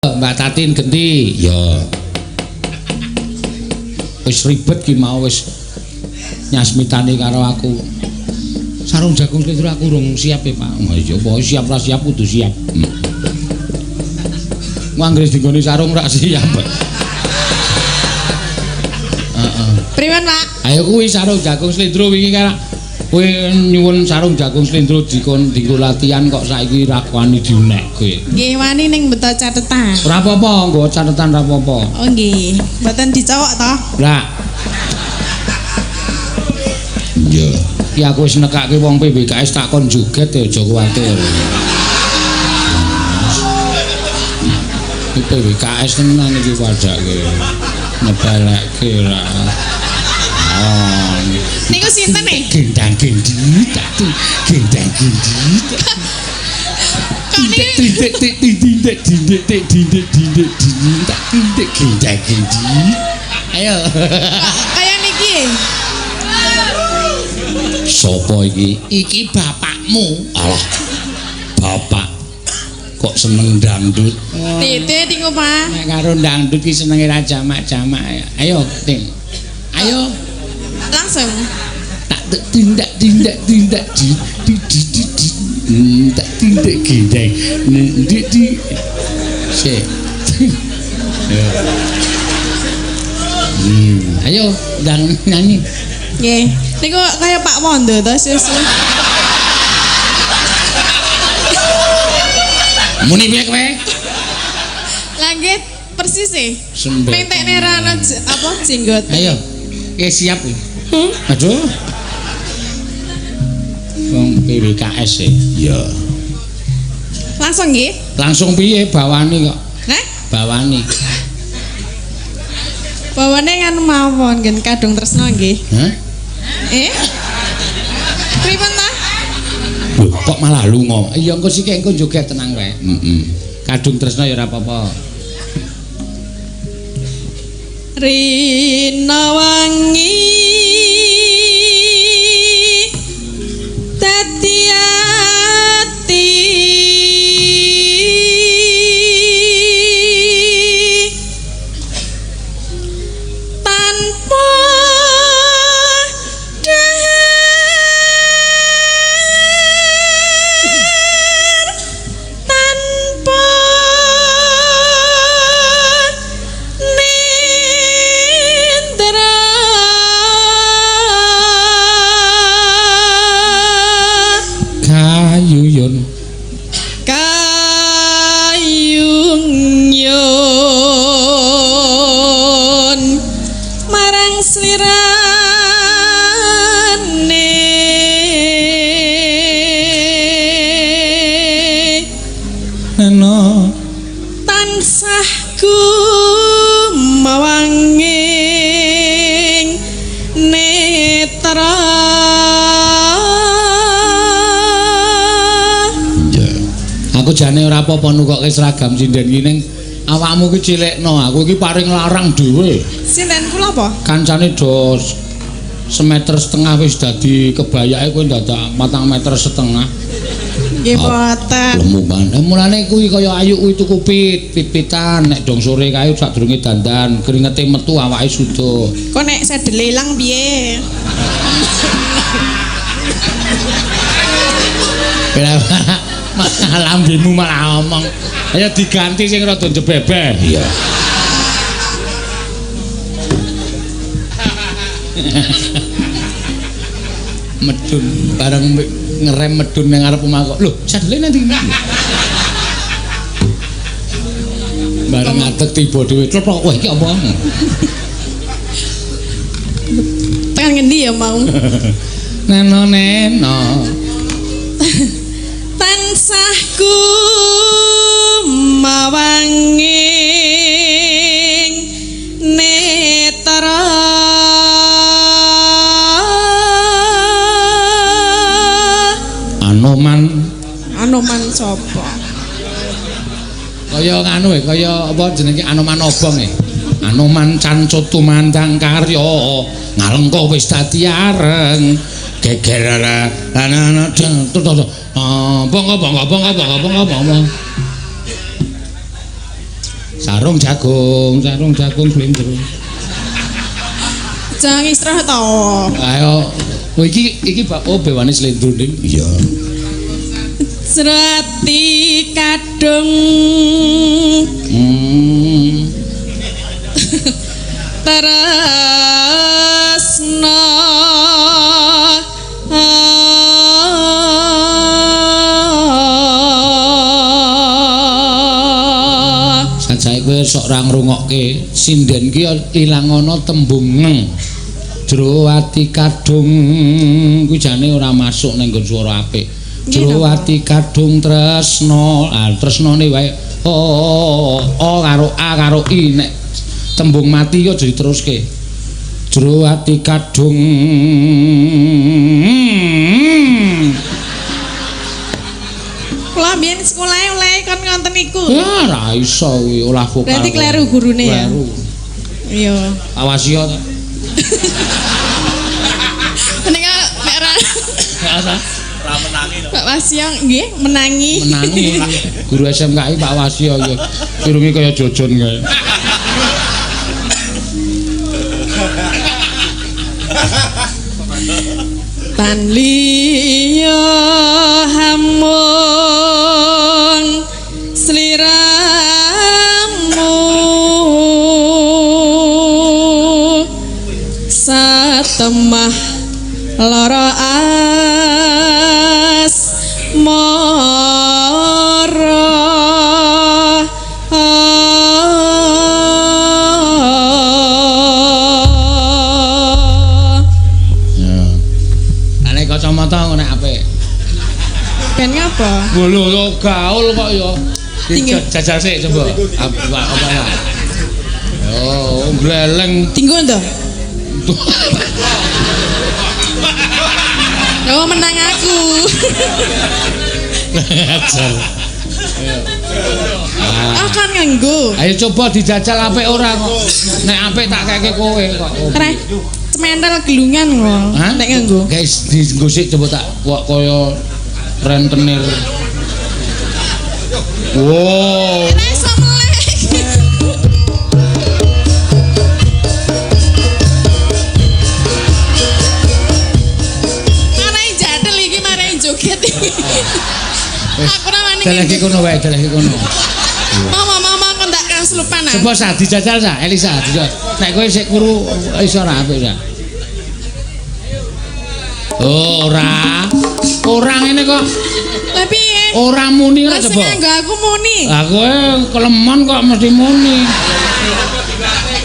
Mbak Tatin genti. Ya. Wis ribet ki mau wis nyasmitani karo aku. Sarung jagung slendro aku urung siap ya, Pak. Oh iya, pokoke siap ra siap kudu siap. Anggere dinggoni sarung ra siap. Heeh. Priwen, Pak? Ayo kuwi sarung jagung slendro wingi kan kowe nyuwun sarung jagung slendro dikon dinggo latihan kok saiki ra wani diunekke. Nggih, wani ning beto catetan. Ora apa-apa, nggo catetan ora apa-apa. Oh nggih, mboten dicowok to? Lah. Iya. Ki aku wis nekake wong PBKS tak kon joget ya aja kuwatir. Iki PBKS tenan iki padake. Nyepelekke ra. Oh. Niku sinten e? Gendang gendit, gendang gendit. Kok niku Tindik tindik tindik tindik tindik tindik tindik tindik gendang gendit. Ayo. kaya niki e? Sopo iki? Iki bapakmu. Alah. Bapak kok seneng dangdut. Titik niku, Pak. Nek karo dangdut ki senenge ra jamak-jamak. Ayo, Ting. Ayo. Langsung. Tak tindak tindak tindak di di di di di tak tindak gendeng di di sik. Ayo ndang nyanyi. Nggih. Niku kaya Pak Wondo to susu. Muni piye kowe? Lah nggih persis e. Sembel. Pentekne ra ono apa jenggot. Ayo. Oke siap. Aduh. Wong PWKS e. Iya. Langsung nggih. Langsung piye bawani kok? Hah? Bawani. Bawane kan mawon ngen kadung tresno nggih. Hah? Eh? Pripun ta? Lho, kok malah lunga? Iya engko sik engko joget tenang wae. Heeh. Kadung tresno ya ora apa-apa. Rina wangi dadi ati tanpa dahar tanpa nindra Kayuyun. Kayung yun marang slirane Neno tansah gumawanging netra. Iya. Aku jane ora apa-apa nukokke seragam sinden ki ning awakmu ki cilikno, aku iki paring larang dhewe. Sinten kula apa? Kancane do semeter setengah wis dadi kebayake kowe dadak 4,5 meter. Nggih boten. Lemu banget. Mulane kuwi kaya ayu kuwi tuku pit, pit-pitan nek dong sore kae sadurunge dandan, kringete metu awake suda. Kok nek sedele ilang piye? Malah lambemu malah omong. Ayo diganti sing rada jebebeh. Iya. Medun bareng ngerem medun nang ngarep omah kok. Lho, sadele nanti. Bareng ngadeg tiba dhewe. Cleprok, wah iki apa? Tekan ngendi ya mau? Neno neno. Tansah gumawanging netra Anoman. Anoman sapa? Kaya nganu e, kaya apa jenenge Anoman obong e. Anoman cancut tumandang karya ngalengka wis dadi areng geger ana bongko bongko bongko bongko bongko bongko. Sarung jagung slendro. Jangan istirahat to. Ayo, oh iki iki oh bewane slendro ning. Iya. Srati kadung. Tresna. Sajae kowe sok ora ngrungokke sinden ki ilang ana tembung ngeng. Jero ati kadung kuwi jane ora masuk ning nggon swara apik. Jero ati kadung tresna, ah tresnane wae o o karo a karo i nek tembung mati yo aja diteruske. Jero ati kadung. Kula mbiyen sekolahe oleh kon ngonten niku. Ya ora iso kuwi olah vokal. Berarti kleru gurune ya. Kleru. Iya. Awas yo ta. Menika nek ora Ora menangi to. Pak Wasyo nggih menangi. Menangi. Guru SMKI Pak Wasyo iki. Irunge kaya jojon kae. Tan liya hamung sliramu satemah lara asmara. Ya. Nek kacamata ngono apik. Ben ngapa? Lho yo gaul kok yo. Tinggi. Jajal sik coba. Apa apa ya. Yo gleleng. Tinggo to? Oh menang aku. Jajal. Ah kan nganggo. Ayo coba dijajal apik ora kok. Nek apik tak keke kowe kok. Reh cementel gelungan kok. Nek nganggo. Guys, dienggo sik coba tak kok kaya rentenir. Wow. Ora iso melek. Marai jadel iki, marai joget iki. Aku ora wani. Delehke kono wae, delehke kono. Mama, mama kon tak kaslupan ah. Coba sa dijajal sa, Elisa dijajal. Nek kowe sik kuru iso ora apik sa. Oh, ora. Ora ngene kok. Lah piye? Ora muni ora Lah sing coba. nganggo aku muni. Lah kowe kelemon kok mesti muni.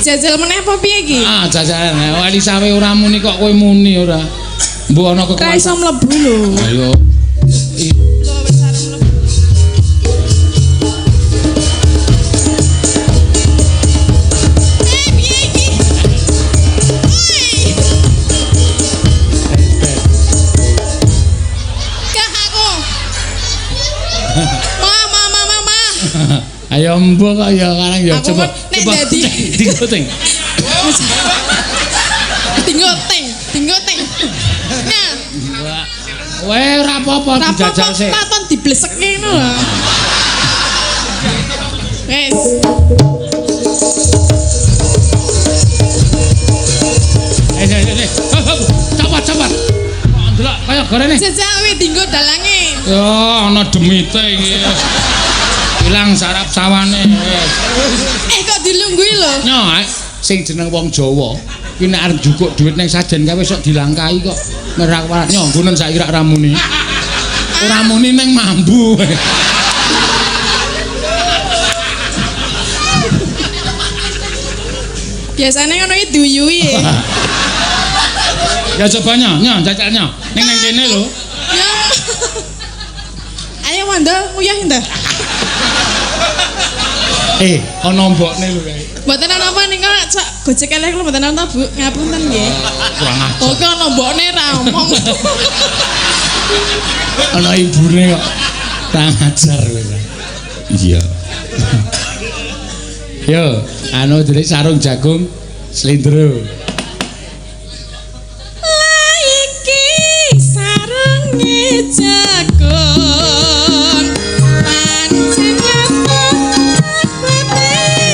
Jajal meneh apa piye iki? Ah, jajalan. Oh, Elisa wae ora muni kok kowe muni ora. Mbok ana Ora kekuatan. iso mlebu lho. Ayo. Lho wis arep mlebu. Eh, piye iki? Oi. Gak aku. Mama, mama, mama. Ayo mbok kok ya karang ya Aku coba. kan nek Coba dadi- dinggo ting. Dinggo ting, dinggo ting. Nah, Weh ora apa-apa dijajal sik. Raton diblesekke ngono lho. Wes. Eh eh eh. Cepat cepat. Kok ndelok kaya gorene. Jajal kuwi dinggo dalange. Ya ana demite iki. Ilang sarap sawane. Eh kok dilungguhi lho. Nyo, sing jeneng wong Jawa kuwi nek arep njukuk dhuwit ning sajen kae wis sok dilangkahi kok. Merak warak nyo nggonen saiki rak ramuni. Ora muni ning mambu. Biasane ngono iki diuyuhi. Ya coba nyo, nyo jajal nyo. Ning nang kene lho. Ya. Ayo Wanda, nguyah nda. Eh, ana mbokne lho kae. Mboten ana apa nika cak gojek elek lho mboten ana Bu. Ngapunten nggih. Kurang ajar. Oh, kok ana mbokne ra omong. Ana ibune kok. Kurang ajar kowe. Iya. Yo, anu jenenge sarung jagung slendro. Lah iki sarunge jagung. Pancen nyata wete.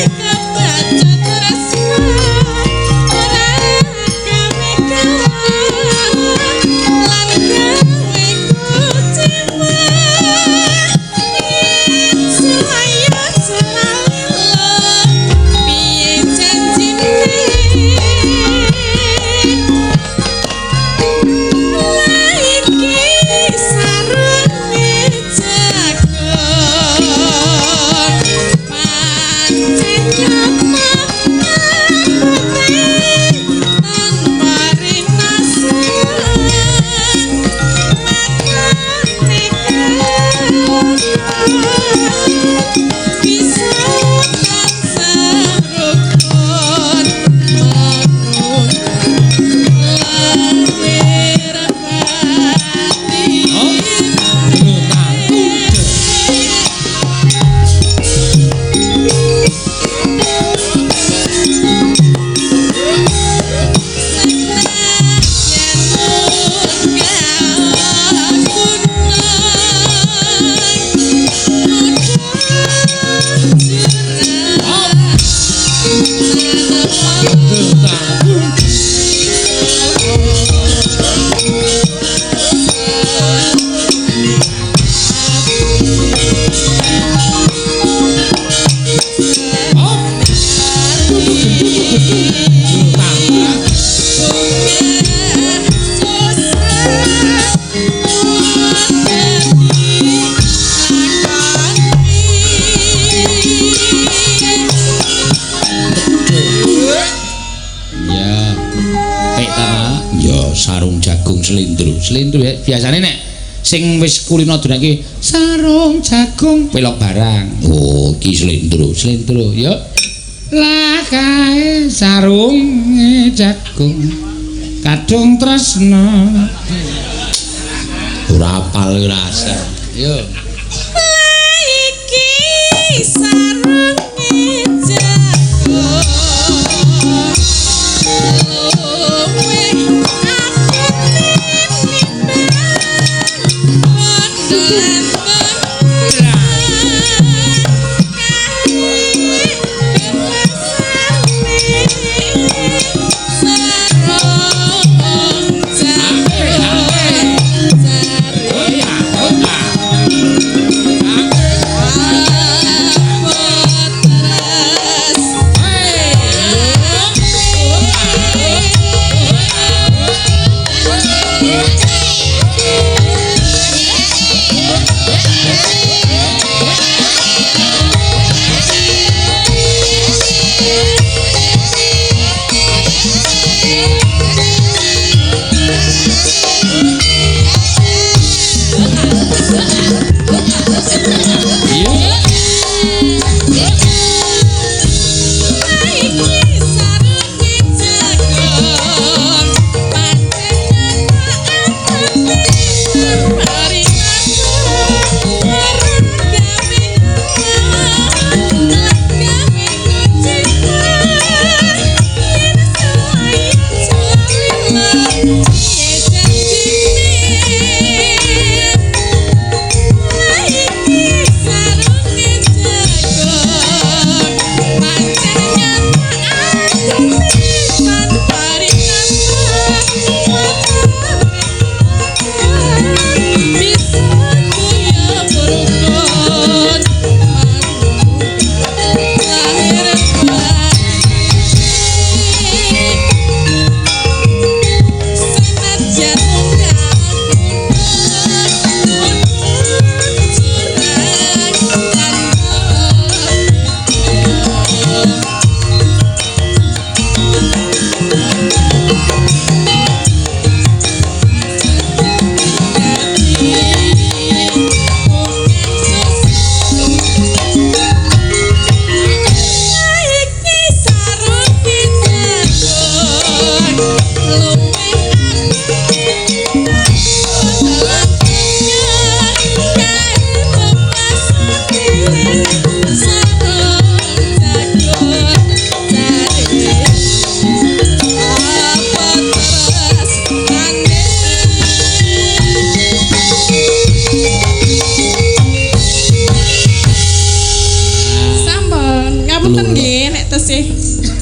slendro. Slendro biasane nek sing wis kulino dunia iki sarung jagung pelok barang. Oh, iki slendro, slendro. Yo. Lah kae sarung jagung kadung tresna. Ora apal ora asal. Yo. Lah iki sarunge jagung. Luwih apik tinimbang bondo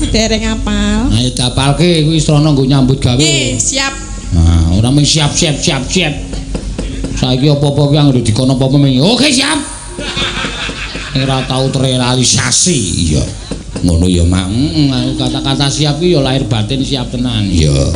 dereng apal. Ayo dapalke kuwi srana nggo nyambut gawe. Nggih, siap. Nah, ora mung siap siap siap siap. Saiki apa-apa kuwi anggere dikono apa-apa mung oke siap. Ora tau terrealisasi. Iya. Ngono ya, Mak. Heeh, kata-kata siap ki ya lahir batin siap tenan. Iya.